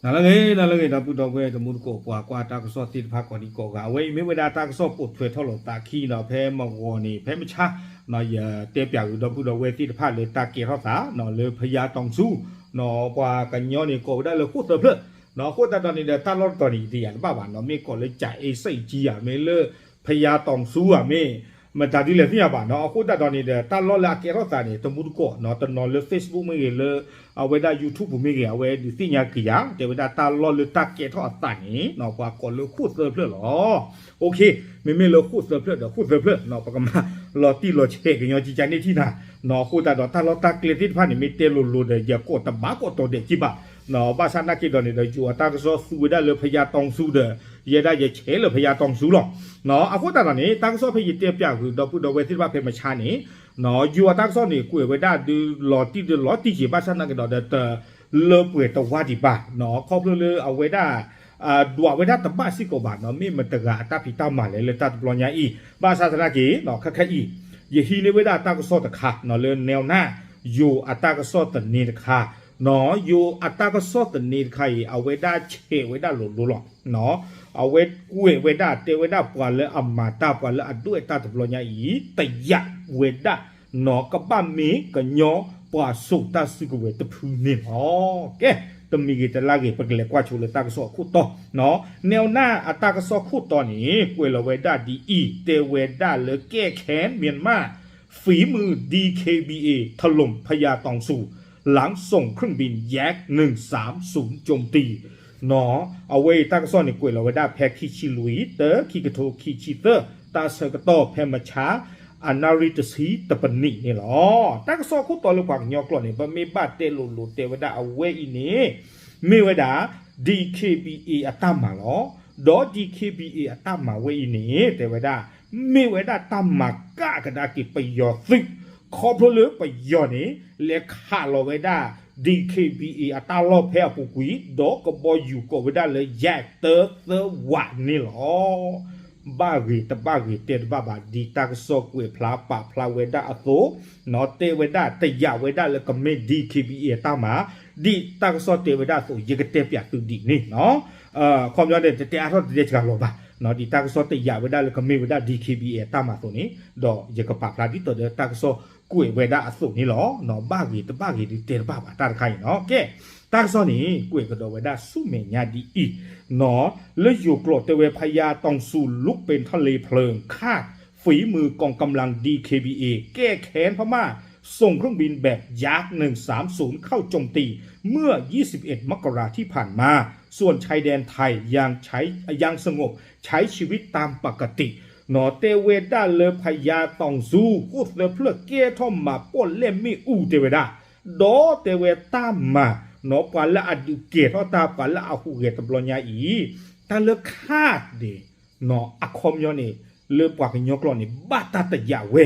နၤလၢအဂ့ၤ နၤလၢအဂ့ၤ ဒီပုၢ်ဒီဝဲၢ်တံၤသကိး ပှၤကွၢ်တၢ်ကစီၣ်သ့ၣ်တဖၣ်ကိးဒံကိးဂၤ အဝဲအံၤမ့ၢ်ဝဲဒၣ်တၢ်ကစီၣ်ပိာ်ထွဲထီၣ်လိာ်သးခံဒီး ဖဲမုၢ်ဂီၤန့ၣ် ဖဲမုၢ်ဆါ ယတဲပၠးဂ့ၤဒီပုၢ်ဒီဝဲၢ်သ့ၣ်တဖၣ်လၢတၢ်ကဲထီၣ်သး လၢဖယါတီၤစူ ပှၤကညီန့ၣ်ကိးဝဲဒၣ်လၢဃိၣ်သၢဖျၢၣ် အဃိသတးဒီးန့ၣ်ဒီး တၢ်လီၢ်တတီၤန့ၣ် ယတယာ်တဘၣ်ဘၣ်နီၤ မ့ၢ်ကိးလၢ ကၠၤအ့စ့ၣ်ကၠံဧါ မ့ၢ်လၢ ဖယါတီၤစူဧါ မ့ၢ် မတၤဒ်လဲၣ်သ့ၣ်ညါဘၣ်နီၤ အဃိသတးဒီးန့ၣ်ဒီး တၢ်လီၢ်လၢအကဲထီၣ်သးန့ၣ် တမူတကိးနီၤ တနီၤလၢ Facebook မ့ၢ်ဂ့ၤ လၢအဝဲဒၣ် YouTube မ့ၢ်ဂ့ၤ အဝဲဒုးသ့ၣ်ညါက့ၤယၤ တဲဝဲဒၣ်တၢ်လီၢ်လၢတၢ်ကဲထီၣ်အသးန့ၣ် ပှၤကိးလၢဃိၣ်သၢဖျၢၣ်လီၤ. မ့မ့ၢ်လၢဃိၣ်သၢဖျၢၣ်ဒီးဃိၣ်သၢဖျၢၣ် ပကမၤလီၤတံၢ်လီၤဆဲးကညီကကန့ၢ်ထံၣ်နၤ အဃိသတးဒီးတၢ်လီၢ်တၢ်ကျဲသ့ၣ်တဖၣ်န့ၣ် မ့ၢ်တဲလိၤလိၤဒီး ယကိးတဘၣ်ကိးတီၤဒဲးက့ဘၣ် ဘၣ်ဆၣ်နာ်က့ဒီးန့ၣ်ဒီး ယိၤအတၢ်ကစီၣ်သူဝဲဒၣ်လၢဖယါတီၤစူဒီး ယဲဒၣ်ယဆဲးလၢဖယါတီၤစူလီၤ. အဃိသတးဒီးန့ၣ် တၢ်ကစီၣ်ဖဲယတဲပၠးဂ့ၤဒီပုၢ်ဒီဝဲၢ်သ့ၣ်တဖၣ်ဖဲမုၢ်ဆါန့ၣ် ယိၤအတၢ်ကစီၣ်န့ၣ် ကွဲးဝဲဒၣ်ဒုးလီၤတံၢ်ဒုးလီၤတံၢ်က့ၤ ဘၣ်ဆၣ်နာ်က့ဒီးဒီး တလၢပှဲၤတဝါဒံးဘၣ် ခီဖျိလၢအဝဲဒၣ် ဒွးဝဲဒၣ်တဘၣ်စ့ၢ်ကီးဘၣ်နီၤ မ့ၢ်မတဂၤအတၢ်ဖံးတၢ်မၤလဲၣ်လၢတၢ်တဘျီညါအံၤ ဘၣ်ဆၣ်သနာ်က့ ခဲခဲအံၤ ယဟံးန့ၢ်ဝဲဒၣ်တၢ်ကစီၣ်တခါနီၤ လၢ နဲနၢ် ယိၤအတၢ်ကစီၣ်သန့တခါ ယိၤအတၢ်ကစီၣ်သန့တခါအံၤ အဝဲဒၣ်ဆဲးဝဲဒၣ်လိၤလိၤလီၤ. အဝဲကွဲးဝဲဒၣ် တဲဝဲဒၣ်ပှၤလၢအမၤတၢ် ပှၤလၢအဒွဲၣ်တၢ်တဘျီညါအံၤ တယာ်ဝဲဒၣ် ကဘၣ်မ့ၢ်ကညီပှၤစိာ်တၢ်စုကဝဲၤတဖုန့ၣ်လီၤ. ကဲ တမံၤဂ့ၤတလါဂ့ၤ ပကလဲၤကွၢ်ဆိလၢတၢ်ကစီၣ်အခိၣ်တီ နဲနၢ်အတၢ်ကစီၣ်ခိၣ်တီန့ၣ် ကွဲးလီၤဝဲဒၣ်ဒ်အံၤ တဲဝဲဒၣ်လၢ ကဲခဲ မၠၣ်မၢ် ฝีมือ ดีเคบีเอ ถล่มพญาตองซู หลังส่งเครื่องบิน แยกหนึ่งสามศูนย์ โจมตี အဝဲအံၤတၢ်ကစီၣ်န့ၣ် ကွဲးလီၤဝဲဒၣ်ဖဲခံဆံလွံၢ် တၢ ခံကထိခံဆံသၢ တၢ်ဆၢကတီၢ်ဖဲမုၢ်ဆါ အနၣ်ရံၣ်တဆံတပနံးန့ၣ်လီၤ. တၢ်ကစီၣ်ခိၣ်တီလၢပှၤကညီကျိာ်န့ၣ် ပမ့ၢ်ဘၣ်တဲလိၤလိၤတဲဝဲဒၣ်အဝဲအံၤန့ၣ် မ့ၢ်ဝဲဒၣ် DKBA အတၢ်မၤလီၤ. ဒီး DKBA အတၢ်မၤဝဲအံၤန့ၣ် တဲဝဲဒၣ် မ့ၢ်ဝဲဒၣ်တၢ်မၤကၣ်ကဒါက့ၤပယီၤသုး ခီဖျိလၢပယီၤန့ၣ် လဲၤခးလီၤဝဲဒၣ် DKBA အတၢ်လီၢ်ဖဲအပူၤကွံာ် ဒီးကဘီယူၤကိးဝဲဒၣ်လၢ ယဲၢ်တၢသၢဝးန့ၣ်လီၤ. ဘၣ်ဂ့ၤတဘၣ်ဂ့ၤတဲတဘၣ်ဘၣ် ဒ်တၢ်ကစီၣ်ကွဲးဖျါပာ်ဖျါဝဲဒၣ်အသိး တဲဝဲဒၣ်တယာ်ဝဲဒၣ်လၢကမ့ၢ် DKBA အတၢ်မၤ ဒ်တၢ်ကစီၣ်တဲဝဲဒၣ်အသိး ယကတဲပၠးသုဒ်န့ၣ် ခီပညီန့ၣ် တတဲအါထီၣ်တတဲစှၤလီၤဘၣ် ဒ်တၢ်ကစီၣ်တယာ်ဝဲဒၣ်လၢကမ့ၢ်ဝဲဒၣ် DKBA အတၢ်မၤအသိးန့ၣ် ဒီးယကပာ်ဖျါဒ်သိးဒီးတၢ်ကစီၣ်ကွဲးဝဲဒၣ်အသိးန့ၣ်လီၤ. ဘၣ်ဂ့ၤတဘၣ်ဂ့ၤဒုးတဲတဘၣ်ဘၣ်တၢ်တခါအံၤနီၤ ကဲ တၢ်ကစီၣ်န့ၣ် ကွဲးကဒီးဝဲဒၣ်ဆူမဲာ်ညါဒ်အံၤ လၢယိၤကျိာ်တဲဝဲ พญาตองซู ลุกเป็นทะเลเพลิง คาดฝีมือกองกำลัง ดีเคบีเอ แก้แค้นพม่า ส่งเครื่องบินแบบ Yak หนึ่งสามศูนย์ เข้าโจมตี เมื่อ ยี่สิบเอ็ด มกราที่ผ่านมา ส่วนชายแดนไทยยังใช้ ยังสงบใช้ชีวิตตามปกติ တဲဝဲဒၣ်လၢ พญาตองซู ဃိၣ်သၢဖျၢၣ် ကဲထီၣ်မၤပီၣ်လဲၣ်မ့ၣ်အူတဲဝဲဒၣ် ဒီးတဲဝဲတၢ်မၤ ပှၤလၢအဒုးကဲထီၣ်တၢ် ပှၤလၢအဟူးဂဲၤတဘျီညါအံၤ တၢ်လၢ card န့ၣ် အခီပညီန့ၣ် လၢပှၤကညီကျိာ်န့ၣ် ဘၣ်တၢ်တယာ်ဝဲ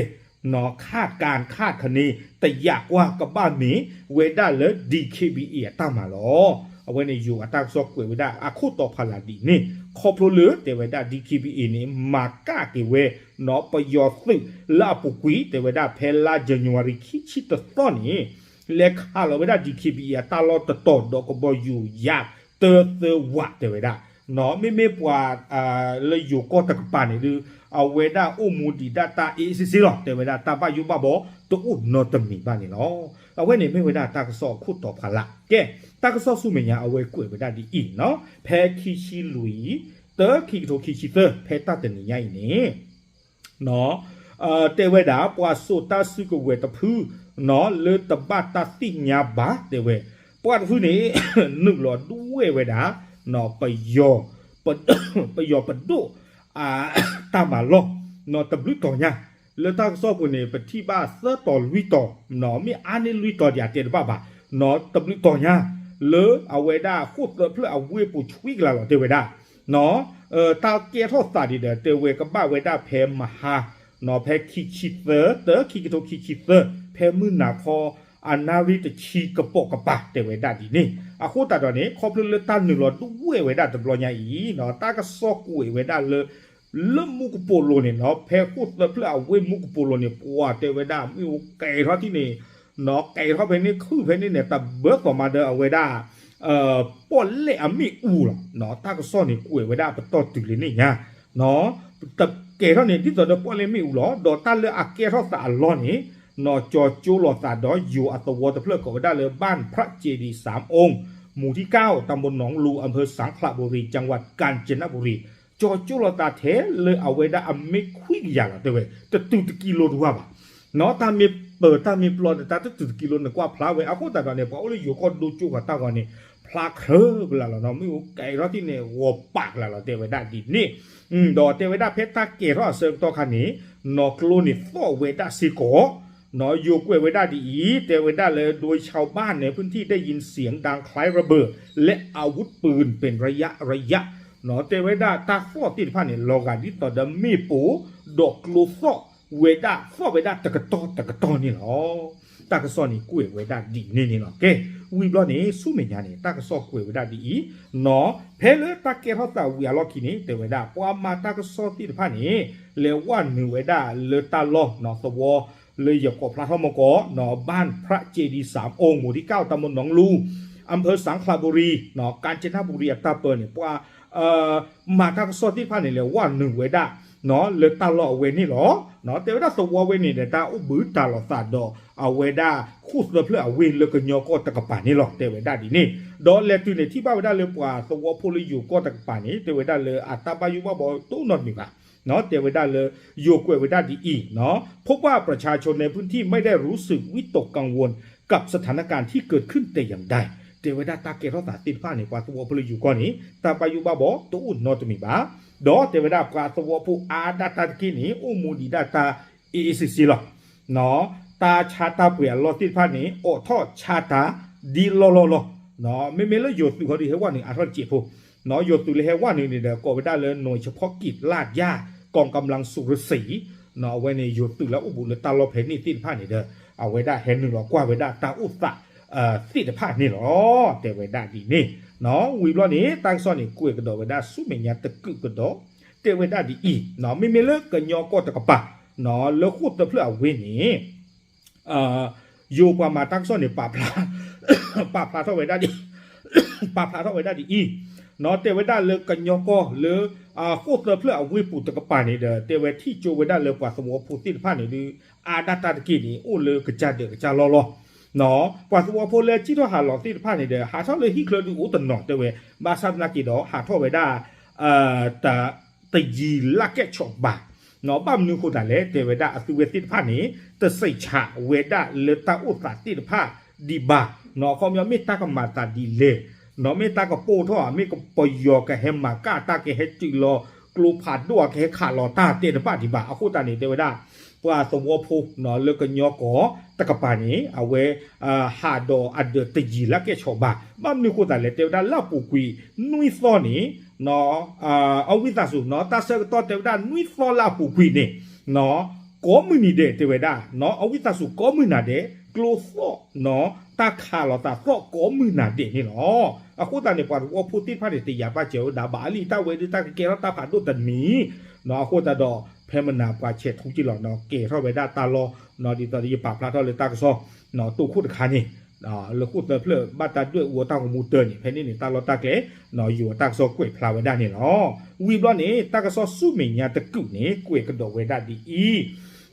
ခၣ်ကၣ်ခၣ်ခန့ၣ် တယာ်ကွၢ်ကဘၣ်မ့ၢ်ဝဲဒၣ်လၢ DKBA အတၢ်မၤလီၤ. အဝဲန့ၣ် ယိၤအတၢ်ကစီၣ်ကွဲးဝဲဒၣ်အခိၣ်တီဖးလၢ်ဒ်န့ၣ် ခီဖျိလၢတဲဝဲဒၣ် DKBA န့ၣ် မၤကၣ်က့ၤဝဲ ပယီၤသုးလၢအပူၤကွံာ် တဲဝဲဒၣ်ဖဲလါ January ခံဆံတသီန့ၣ် လဲၤခးလီၤဝဲဒၣ် DKBA အတၢ်လီၢ်တတီၤ ဒီးကဘီယူၤယၤတၢသၢဝးတဲဝဲဒၣ် မ့မ့ၢ်ပှၤ လၢယိၤကီၢ်တကပၤန့ၣ်ဒီး အဝဲဒၣ်အိၣ်မူဒံးဒၣ်တၢ်အ့စ့စ့လီၤ တဲဝဲဒၣ်တၢ်ဘၣ်ယိၣ်ဘၣ်ဘီတအိၣ်နီတမံၤဘၣ်န့ၣ်လီၤ. အဝဲန့ၣ်မ့ၢ်ဝဲဒၣ်တၢ်ကစီၣ်အခိၣ်တီဖးလၢ် ကဲ တၢ်ကစီၣ်ဆူမဲာ်ညါအဝဲကွဲးဝဲဒၣ်ဒ်အံၤ ဖဲခံဆံလွံၢ် တၢ ခံကထိခံဆံသၢ ဖဲတၢ်တနံၤညါအံၤန့ၣ် တဲဝဲဒၣ် ပှၤစိာ်တၢ်စုကဝဲၤတဖု လၢတဘၣ်တၢ်သ့ၣ်ညါဘၣ် တဲဝဲ ပှၤတဖုန့ၣ် နုာ်လီၤဒွဲၣ်ဝဲဒၣ် ပယီၤ ပယီၤပဒိၣ် တၢ်မၤလီၢ် တဘျုးတီၤညါ လၢတၢ်ကစီၣ်ပူၤန့ၣ် ပထံၣ်ဘၣ်သၢတီၤလွံၢ်တီၤ မ့ၢ်အါန့ၢ်လွံၢ်တီၤဒံးအတဲတဘၣ်ဘၣ် တဘျုးတီၤညါ လၢအဝဲဒၣ်ဃိၣ်သၢဖျၢၣ်အဝ့ၢ်ပူၤဆွံကလၤလီၤ တဲဝဲဒၣ် တၢ်ကဲထီၣ်သးဒံးဒီး တဲဝဲကဘၣ်ဝဲဒၣ်ဖဲမဟါ ဖဲခံဆံသၢ တၢ ခံကထိခံဆံသၢ ဖဲမုၢ်နၤခီ အနၣ်ရံၣ်တဆံကပိာ်ကပၤ တဲဝဲဒၣ်ဒ်န့ၣ် အဃိသတးဒီးန့ၣ် ခီဖျိလၢတၢ်နုာ်လီၤဒွဲၣ်ဝဲဒၣ်တဘျီညါအံၤ တၢ်ကစီၣ်ကွဲးဝဲဒၣ်လၢ လၢမူကပိာ်လိၤန့ၣ်နီၤ ဖဲဃိၣ်သၢဖျၢၣ်အဝ့ၢ်မူကပိာ်လိၤန့ၣ် ပှၤတဲဝဲဒၣ်မ့ၣ်အူကဲထီၣ်ထံၣ်န့ၣ် ကဲထီၣ်ဖဲန့ၣ်ခုၣ်ဖဲန့ၣ်န့ၣ် တဘၢသီမးဒီးအဝဲဒၣ် ပီၣ်လဲၣ်အမ့ၣ်အူလီၤ. တၢ်ကစီၣ်န့ၣ် ကွဲးဝဲဒၣ်ပတီၢ်တုၤလံန့ၣ်ညါ, တကဲထီၣ်န့ၣ် ဒ်သိးဒီးပီၣ်လဲၣ်မ့ၣ်အူလီၤ. ဒီးတၢ်လၢအကဲထီၣ်သးအလီၢ်န့ၣ် နီၢ်ကၠီၤကၠိလိာ်သးဒီးယိၤအသဝီတဖျၢၣ်ကိးဝဲဒၣ်လၢ บ้านพระเจดีย์สามองค์ หมู่ที่เก้า ตำบลหนองลู อำเภอสังขละบุรี จังหวัดกาญจนบุรี ကၠီၤကၠိလိာ်သးထဲလၢအဝဲဒၣ်အမ့ၢ်ခွံကယၤလီၤ တဲဝဲ, တတုၤတကံလိတဝၢ်ဘၣ်. နီၢ် တၢ်မ့ၢ်ပၢၤတၢ်မ့ၢ်ပျီန့ၣ် တၢ်တတုၤတကံလိန့ၣ် ကွၢ်ဖျါဝဲအဃိသတးဒီးန့ၣ် ပှၤအိၣ်လၢယိၤကီၢ်ဒိကၠိပှၤတၢ်ဂီၤန့ၣ် ဖျါခြၢကလးလီၤ. နီၢ် မ့ၣ်အူကဲထီၣ်သ့ၣ်န့ၣ် ဂီၤပာ်ကလးလီၤ တဲဝဲဒၣ်ဒ်န့ၣ်. ဒီးတဲဝဲဒၣ်ဖဲတၢ်ကဲထီၣ်အဆၢကတီၢ်ခါန့ၣ် နီၢ်ကျိန့ၣ်သီၣ်ဝဲဒၣ်စ့ၢ်ကီး နီၢ် ယိၤကွဲးဝဲဒၣ်ဒ်အံၤ တဲဝဲဒၣ်လၢ โดยชาวบ้านในพื้นที่ได้ยินเสียงดังคล้ายระเบิดและอาวุธปืนเป็นระยะระยะ နီၢ် တဲဝဲဒၣ်တၢ်သီၣ်သ့ၣ်တဖၣ်န့ၣ် လီၤဂာ်ဒ်သိးဒီးမ့ၣ်ပိၢ် ဒီးကျိသီၣ်ဝဲဒၣ် သီၣ်ဝဲဒၣ်တကတီၢ်တကတီၢ်န့ၣ်လီၤ. တၢ်ကစီၣ်န့ၣ်ကွဲးဝဲဒၣ်ဒ်န့ၣ်န့ၣ်လီၤ. ကဲ ဝံၤဘျီန့ၣ် ဆူမဲာ်ညါန့ၣ် တၢ်ကစီၣ်ကွဲးဝဲဒၣ်ဒ်အံၤ, နီၢ် ဖဲလၢတၢ်ကဲထီၣ်သးဝံၤအလီၢ်ခံန့ၣ် တဲဝဲဒၣ် ပှၤမၤတၢ်ကစီၣ်သ့ၣ်တဖၣ်န့ၣ် လဲၤဝဲနုာ်ဝဲဒၣ်လၢတၢ်လီၢ် နီၢ် သဝီ လၢယကိးဖျါထီၣ်မ့ၢ်ကီး နီၢ် บ้านพระเจดีย์สามองค์ หมู่ที่เก้า ตำบลหนองลู อำเภอสังขละบุรี နီၢ် กาญจนบุรี အတၢ်ပၢန့ၣ် ပှၤ မၤတၢ်ကစီၣ်သ့ၣ်တဖၣ်န့ၣ် လဲၤဝဲနုာ်ဝဲဒၣ် နီၢ် လၢတၢ်လီၢ်အဝဲန့ၣ်လီၤ. နီၢ် တဲဝဲဒၣ်သဝီဝဲန့ၣ်ဒီး တၢ်အိၣ်ဘှံးတၢ်လီၤသးဒီး အဝဲဒၣ်ဃိၣ်သၢဖျၢၣ်အဝ့ၢ်လၢကညီကီၢ်တကပၤန့ၣ်လီၤ တဲဝဲဒၣ်ဒ်န့ၣ်. ဒီးလဲၤတုၤန့ၣ် ထံၣ်ဘၣ်ဝဲဒၣ်လၢပှၤသဝီဖိလၢယိၤကီၢ်တကပၤန့ၣ် တဲဝဲဒၣ်လၢအတၢ်ဘၣ်ယိၣ်ဘၣ်ဘီတအိၣ်နီတမံၤဘၣ်. နီၢ် တဲဝဲဒၣ်လၢ ယိၤကွဲးဝဲဒၣ်ဒ်အံၤ နီၢ် พบว่าประชาชนในพื้นที่ไม่ได้รู้สึกวิตกกังวลกับสถานการณ์ที่เกิดขึ้นแต่อย่างใด တဲဝဲဒၣ်တၢ်ကဲထီၣ်သးသ့ၣ်တဖၣ်န့ၣ် ပှၤသဝီဖိလၢယိၤကီၢ်န့ၣ် တၢ်ဘၣ်ယိၣ်ဘၣ်ဘီတအိၣ်နီတမံၤဘၣ်. ဒီးတဲဝဲဒၣ်ပှၤသဝီဖိအါဒၣ်တၢ်တက့ၢ်န့ၣ် အိၣ်မူဒံးဒၣ်တၢ် အ့ၣ်အ့ၣ်စ့စ့လီၤ. နီၢ် တၢ်ဆါတၢ်ပှ့ၤအလီၢ်သ့ၣ်တဖၣ်န့ၣ် အိးထီၣ်ဆါတၢ်ဒ်လီၢ်လီၢ်လီၤ. နီၢ် မ့မ့ၢ်လၢယိၤသုးခီဒုးဟဲဝဲနုာ်အါထီၣ်တစဲးဖိ, နီၢ် ယိၤသုးလၢဟဲဝဲနုာ်န့ၣ်ဒီး ကိးဝဲဒၣ်လၢ หน่วยเฉพาะกิจลาดย่า กองกำลังสุรศรี နီၢ် အဝဲန့ၣ် ယိၤသုးလၢအိၣ်ဘူးလၢတၢ်လီၢ်ဖဲန့ၣ်သ့ၣ်တဖၣ်န့ၣ်ဒီး အဝဲဒၣ်ဟဲနုာ်လီၤကွၢ်ဝဲဒၣ်တၢ်အိၣ်သး သ့ၣ်တဖၣ်န့ၣ်လီၤ. တဲဝဲဒၣ်ဒ်န့ၣ်. နီၢ် ဝံၤဘျီန့ၣ် တၢ်ကစီၣ်န့ၣ် ကွဲးကဒီးဝဲဒၣ်ဆူမဲာ်ညါတကုာ်ကဒီး တဲဝဲဒၣ်ဒ်အံၤ, နီၢ် မ့မ့ၢ်လၢကညီကီၢ်တကပၤ နီၢ် လၢဃိၣ်သၢဖျၢၣ်အဝ့ၢ်န့ၣ် ယိၤပှၤမၤတၢ်ကစီၣ်န့ၣ် ပာ်ဖျါ ပာ်ဖျါထီၣ်ဝဲဒၣ်ဒ် ပာ်ဖျါထီၣ်ဝဲဒၣ်ဒ်အံၤ, နီၢ် တဲဝဲဒၣ်လၢကညီကီၢ်လၢ ဃိၣ်သၢဖျၢၣ်အဝ့ၢ်ပူၤတကပၤန့ၣ်ဒီး တဲဝဲထံၣ်ကၠိဝဲဒၣ်လၢပှၤသဝီဖိသ့ၣ်တဖၣ်န့ၣ်ဒုး အါဒၣ်တၢ်တက့ၢ်န့ၣ် အိၣ်လၢကစၢ်ဒၢးကစၢ်လီၢ်လီၤ. နီၢ် ပှၤသဝီဖိလၢစံၣ်ထီၣ်ဟးလီၤသ့ၣ်တဖၣ်န့ၣ်ဒီး ဟးထီၣ်လၢဟံၣ်ချၢဒုးအိၣ်တနီၤ တဲဝဲ, ဘၣ်ဆၣ်သနာ်က့ဒီး ဟးထီၣ်ဝဲဒၣ် တယံၤလၢ်ကဲၣ်ဆိးဘၣ်. နီၢ် ဘၣ်မနုၤဃိသးလဲၣ် တဲဝဲဒၣ်အသုဝဲသ့ၣ်တဖၣ်န့ၣ် တစံးဆးဝဲဒၣ်လၢတၢ်အိၣ်သးသ့ၣ်တဖၣ်ဒံးဘၣ်. နီၢ် အခီပညီမ့ၢ်တၢ်ကမၤသးဒ်လဲၣ်, နီၢ် မ့ၢ်တၢ်ကပိၢ်ထီၣ်ဧါ, မ့ၢ်ကပယီၤကဟဲမၤကၣ်တၢ် ကဟဲတုၤလီၤကျိဖးဒိၣ်ဧါ, ကဟဲခးလီၤတၢ် တဲတဘၣ်ဒံးဘၣ်. အဃိသတးန့ၣ် တဲဝဲဒၣ် ပှၤသဝီဖိ နီၢ် လၢကညီကီၢ်တကပၤန့ၣ် အဝဲ ဟးဒီးအဒၢးတယံၤလၢ်ကဲၣ်ဆိးဘၣ်. ဘၣ်မနုၤဃိသးလဲၣ် တဲဝဲဒၣ်လၢအပူၤကွံာ်နွံသီန့ၣ် နီၢ် အဝံသးစူၤ နီၢ် တၢ်ဆၢကတီၢ်တဲဝဲဒၣ်နွံသီလၢအပူၤကွံာ်န့ၣ် နီၢ် ကိးမုၢ်နံၤဒဲး တဲဝဲဒၣ် နီၢ် အဝံသးစူၤကိးမုၢ်နၤဒဲး ကျိသီၣ် နီၢ် တၢ်ခးလီၤသးသီၣ်ကိးမုၢ်နၤဒဲးန့ၣ်လီၤ. အဃိသတးန့ၣ် ပှၤသဝီဖိသ့ၣ်တဖၣ်န့ၣ် တယာ်ဘၣ်စၢၤဝဲဒၣ်ဘၣ် အလံာ်တၢ်ဝဲဒၣ်တၢ်ကကဲထီၣ်တၢ်ဖးဒိၣ်တမံၤ နီၢ် အဃိသတးဒီး ဖဲမနၤပှၤဆဲးထူက့လီၤ နီၢ် ကဲထီၣ်ဝဲဒၣ်တၢ်လီၢ် နီၢ် ဒ်သိးဒီးယပာ်ဖျါထီၣ်လၢတၢ်ကစီၣ် နီၢ် တိခိၣ်တခါန့ၣ် လၢဃိၣ်သၢဖျၢၣ်ဘၣ်တၢ်ဒွဲၣ်အူအီၤတၢ်ဂီၤမူတၢ်န့ၣ် ဖဲန့ၣ်န့ၣ် တၢ်လီၢ်တၢ်ကျဲ နီၢ် ယိၤအတၢ်ကစီၣ်ကွဲးဖျါဝဲဒၣ်န့ၣ်လီၤ. ဝံၤဘျီန့ၣ် တၢ်ကစီၣ်ဆူမဲာ်ညါတကုာ်န့ၣ် ကွဲးကဒီးဝဲဒၣ်ဒ်အံၤ,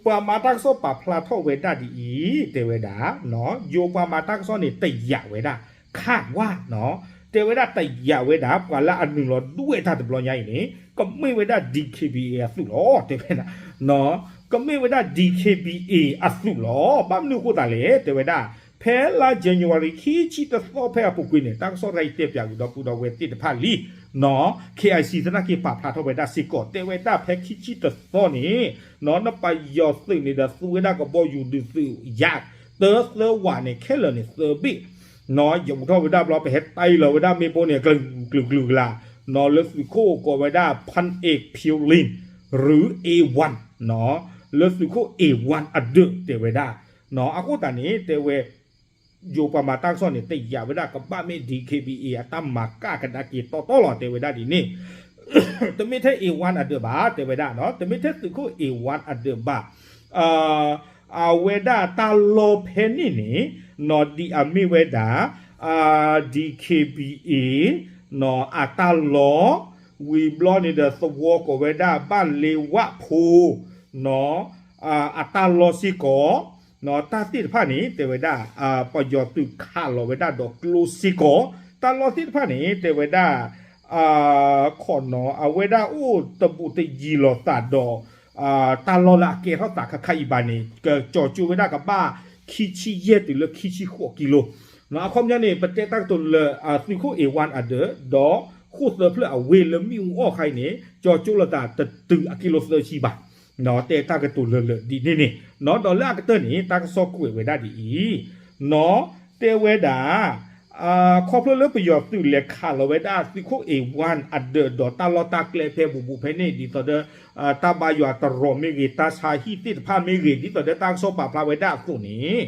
ပှၤမၤတၢ်ကစီၣ်ပာ်ဖျါထီၣ်ဝဲဒၣ်ဒ်အံၤ တဲဝဲဒၣ် နီၢ် ယိၤပှၤမၤတၢ်ကစီၣ်န့ၣ် တယာ်ဝဲဒၣ် ခးဝါ နီၢ် တဲဝဲဒၣ်တယာ်ဝဲဒၣ် ပှၤလၢအနုာ်လီၤဒွဲၣ်တၢ်တဘျီညါအံၤန့ၣ် ကမ့ၢ်ဝဲဒၣ် DKBA အသုးလီၤ တဲဝဲဒၣ် နီၢ် ကမ့ၢ်ဝဲဒၣ် DKBA အသုးလီၤ. ဘၣ်မနုၤအဃိသတးလဲၣ် တဲဝဲဒၣ် ဖဲလါ January ခံဆံတသီဖဲအပူၤကွံာ်န့ၣ် တၢ်ကစီၣ်တခါအံၤတဲပၠးကဒီးပုၢ်ဒီးဝဲၢ်သ့ၣ်တဖၣ်လံ နီၢ် KIC သနာ်က့ပာ်ဖျါထီၣ်ဝဲဒၣ်စ့ၢ်ကီး တဲဝဲဒၣ်ဖဲခံဆံတသီန့ၣ် နီၢ် နပယီၤသုးန့ၣ်ဒီးသူဝဲဒၣ်ကဘီယူၤဒုးသုးယၤ တၢသၢဝးန့ၣ် ခဲလၢာ်န့ၣ်သၢဘ့ၣ် နီၢ် ယအိးထီၣ်ဝဲဒၣ်ဘျီ ပဟဲတၢ်အံၤလီၤဝဲဒၣ်မ့ၣ်ပိၢ်န့ၣ် ကျုၤကျုၤကျုၤကျါ နီၢ် လၢသုးခိၣ်ကိးဝဲဒၣ် พันเอก เพียวลิน หรือ เอวัน နီၢ် လၢသုးခိၣ် เอวัน အဒၢးတဲဝဲဒၣ် နီၢ် အဃိသတးန့ၣ် တဲဝဲ ယိၤပှၤမၤတၢ်ကစီၣ်န့ၣ် တယာ်ဝဲဒၣ်ကဘၣ်မ့ၢ် DKBA အတၢ်မၤကၣ်ကဒါက့ၤတီတီလီၤ တဲဝဲဒၣ်ဒ်န့ၣ် တမ့ၢ်ထဲ เอวัน အဒၢးဘၣ် တဲဝဲဒၣ် နီၢ် တမ့ၢ်ထဲသုးခိၣ် เอวัน အဒၢးဘၣ် အဝဲဒၣ်တၢ်လီၢ်ဖဲန့ၣ်န့ၣ် နီၢ် ဒ်အမ့ၢ်ဝဲဒၣ် DKBA နီၤ အတၢ်လီၢ်, ဝံၤဘျီန့ၣ်ဒီးသဝီကိးဝဲဒၣ်ဘၣ်လ့ဝၣ်ဖိ နီၤ အတၢ်လီၢ်စ့ၢ်ကီး, နီၤ တၢ်သ့ၣ်တဖၣ်န့ၣ် တဲဝဲဒၣ် ပယီၤသုးခးလီၤဝဲဒၣ်ဒီးကျိစ့ၢ်ကီး, တၢ်လီၢ်သ့ၣ်တဖၣ်န့ၣ် တဲဝဲဒၣ် ခီၣ်နီၤ အဝဲဒၣ်အိၣ်တဘူးတယံၤလိာ်သးဒီး တၢ်လီၢ်လၢအကဲထီၣ်သးခါခါအံၤဘၣ်န့ၣ် ကကၠီၤကၠိဝဲဒၣ်ကဘၣ်ခံဆံယဲၢ်တုၤလၢခံဆံဃိးကံလိ, အခီပညီန့ၣ် ပတဲတၢ်ကတိၤလၢ သုးခိၣ် A one အဒၢး ဒီးဃိၣ်သၢဖျၢၣ်အဝ့ၢ်လၢမ့ၣ်အူအီၣ်ခါအံၤန့ၣ် ကၠီၤကၠိလိာ်သးတတုၤအကံလိသၢဆံဘၣ်, တဲတၢ်ကတိၤလၢလၢာ်ဒ်န့ၣ်န့ၣ်, နီၤ ဒီးလၢအကတၢၢ်န့ၣ် တၢ်ကစီၣ်ကွဲးဝဲဒၣ်ဒ်အံၤ, နီၤ တဲဝဲဒၣ် ခီဖျိလၢပယီၤသုးလဲၤခးလီၤဝဲဒၣ်သုးခိၣ် A one အဒၢးဒီးတၢ်လီၢ်တၢ်ကျဲဖဲဘူးဘူးဖဲန့ၣ် ဒ်သိးဒီး တၢ်ဘါယွၤတရီးမ့ၢ်ဂ့ၤ တၢ်ဆါဟံၣ်သ့ၣ်တဖၣ်မ့ၢ်ဂ့ၤ ဒ်သိးဒီးတၢ်ကစီၣ်ပာ်ဖျါဝဲဒၣ်အသိးန့ၣ်,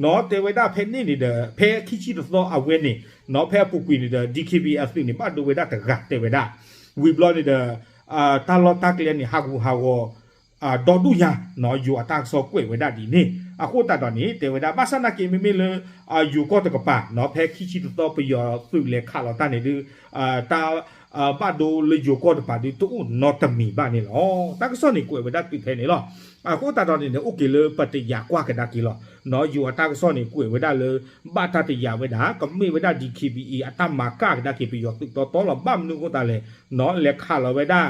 နီၤ တဲဝဲဒၣ်ဖဲန့ၣ်န့ၣ်ဒီး ဖဲခံဆံတသီအဝဲန့ၣ် နီၤ ဖဲအပူၤကွံာ်န့ၣ်ဒီး DKBA အသုးန့ၣ် ဘၣ်ဒိဝဲဒၣ်တဂၤတဲဝဲဒၣ်, ဝံၤဘျီန့ၣ်ဒီး တၢ်လီၢ်တၢ်ကျဲန့ၣ် ဟးဂူာ်ဟးဂီၤ ဒီဒူၣ်ညါ, နီၤ ယိၤအတၢ်ကစီၣ်ကွဲးဝဲဒၣ်ဒ်န့ၣ်, အဃိသတးဒီးန့ၣ် တဲဝဲဒၣ် ဘၣ်ဆၣ်နာ်က့မ့မ့ၢ်လၢ ယိၤကီၢ်တကပၤ နီၤ ဖဲခံဆံတသီပယီၤသုးလဲၤခးလီၤတၢ်န့ၣ်ဒုး တၢ် ဘၣ်ဒိလၢယိၤကီၢ်တကပၤဒုးတအိၣ်နီတမံၤဘၣ်န့ၣ်လီၤ. တၢ်ကစီၣ်န့ၣ်ကွဲးဝဲဒၣ်တုၤဖဲန့ၣ်လီၤ. အဃိသတးဒီးန့ၣ် အိၣ်က့ၤလၢပတယာ်ကွၢ်ကဒါက့ၤလီၤ. နီၤ ယိၤအတၢ်ကစီၣ်န့ၣ် ကွဲးဝဲဒၣ်လၢ ဘၣ်တၢ်တယာ်ဝဲဒၣ် ကမ့ၢ်ဝဲဒၣ် DKBA အတၢ်မၤကၣ်ကဒါက့ၤပယီၤသုးတီတီလီၤ. ဘၣ်မနုၤအဃိသတးလဲၣ်, နီၤ လဲၤခးလီၤဝဲဒၣ်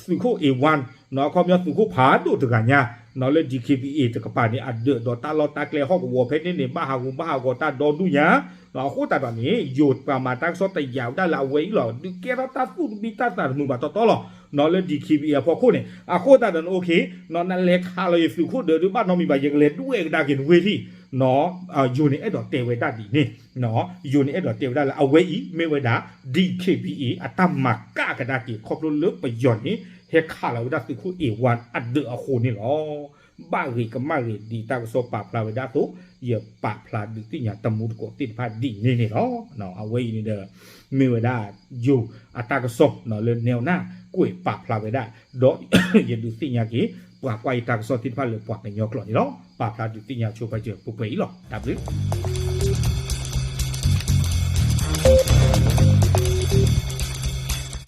သုးခိၣ် A one, နီၤ အခီပညီသုးခိၣ်ဖးဒိၣ်တဂၤညါ, နီၤ လၢ DKBA တကပၤန့ၣ် အဒၢးဒီးတၢ်လီၢ်တၢ်ကျဲဟီၣ်ကဝီၤဖဲန့ၣ်န့ၣ် ဘၣ်ဟးဂူာ်ဘၣ်ဟးဂီၤတၢ်ဒီဒူၣ်ညါ, နီၤ အဃိသတးဒီးန့ၣ် ယိၤပှၤမၤတၢ်ကစီၣ်တယာ်ဝဲဒၣ်လၢအဝဲအံၤလီၤ. ဒုးကဲထီၣ်တၢ်သူၣ်တမံတၢ်သးတမုာ်ဘၣ်တီတီလီၤ. နီၤ လၢ DKBA အဖီခိၣ်န့ၣ် အဃိသတးဒီးန့ၣ် အိၣ်က့ၤ, နီၤ နလဲၤခးလီၤယသုးခိၣ်ဒၢးဒုးဘၣ်နီတမံၤဘၣ် ယကလဲၤဒွဲၣ်ကဒါက့ၤနဝ့ၢ်ထံၣ်, နီၤ ယိၤန့ၣ်အဲၣ်ဒိးတဲဝဲဒၣ်ဒ်အံၤ, နီၤ ယိၤန့ၣ်အဲၣ်ဒိးတဲဝဲဒၣ်လၢအဝဲအံၤ မ့ၢ်ဝဲဒၣ် DKBA အတၢ်မၤကၣ်ကဒါက့ၤ ခီဖျိလၢပယီၤန့ၣ် ဟဲခးလီၤဝဲဒၣ်သုးခိၣ် A one အဒၢးအဃိန့ၣ်လီၤ. ဘၣ်ဂ့ၤကမၣ်ဂ့ၤဒ်တၢ်ကစီၣ်ပာ်ဖျါဝဲဒၣ်အသိး ယပာ်ဖျါဒုးသ့ၣ်ညါတမူတကိးသ့ၣ်တဖၣ်ဒ်န့ၣ်န့ၣ်လီၤ. အဝဲအံၤန့ၣ်ဒီး မ့ၢ်ဝဲဒၣ် ယိၤအတၢ်ကစီၣ် နီၤ လၢနဲနၢ်ကွဲးပာ်ဖျါဝဲဒၣ်, ဒီးယဒုးသ့ၣ်ညါက့ၤ ပှၤကွၢ်ယတၢ်ကစီၣ်သ့ၣ်တဖၣ်လၢပှၤကညီကျိာ်န့ၣ်လီၤ. ပာ်ဖျါဒုးသ့ၣ်ညါဆိပာ်စၢၤပှဲၤပှဲၤအံၤလီၤ. တၢ်ဘျုး